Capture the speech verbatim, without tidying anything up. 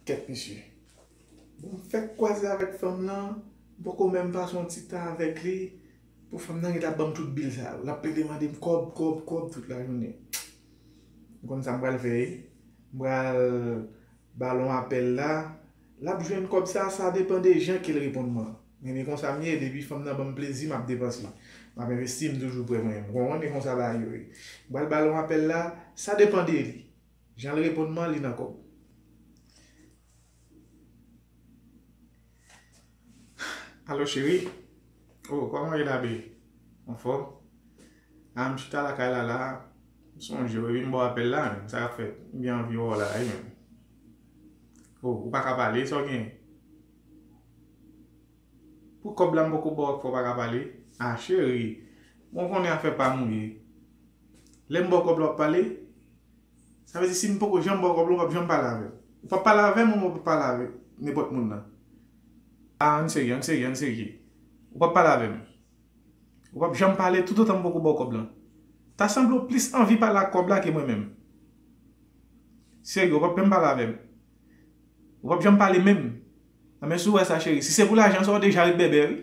Kèt mesye. Bon, m fèk kwaze avèk fanm nan, m poko menm pase yon ti tan avèk li, pou fanm nan gentan ban m tout bil sa yo. L ap plede mande m kòb, kòb, kòb tout lajounen. M konn sa m pral fè, wi. M pral ba l yon apèl la. L ap jwenn kòb sa, sa depann de jan ke l reponn mwen. Men e konsa m ye, depi fanm nan ban m plezi, m ap depanse. M ap envesti, m toujou prè mwen. M konprann, e konsa bagay yo ye. M pral ba l yon apèl la, sa depann de li. Jan l reponn mwen, li nan kòb. Alo, cheri. Oh, kòman w ye la, baby? Anfòm? A, m chita lakay la, la. M sonje w, epi m ba w apèl la, men. Sa k ap fèt? M byen anvi wè w la, wi, men. Oh, ou pa ka pale, sa w gen? Pou kòb la, m poko ba w, fò w pa ka pale? A, cheri. Bon, w konnen afè pa m ou ye. Lè m ba w kòb la, w ap pale? Sa vle di, si m poko janm ba w kòb la, ou p ap janm pale avè m. Ou p ap pale avè m, ou p ap pale avè nenpòt moun nan. A, ann serye, ann serye, ann serye. Ou p ap pale avè m. Ou p ap janm pale toutotan m poko ba w kòb lan. Ta sanble w plis anvi pale ak kòb la ke mwen menm. Serye, ou p ap janm pale avè m. Ou p ap janm pale menm. Nan men si w wè sa, cheri. Si se pou lajan sa, w deja ret bèbè, wi.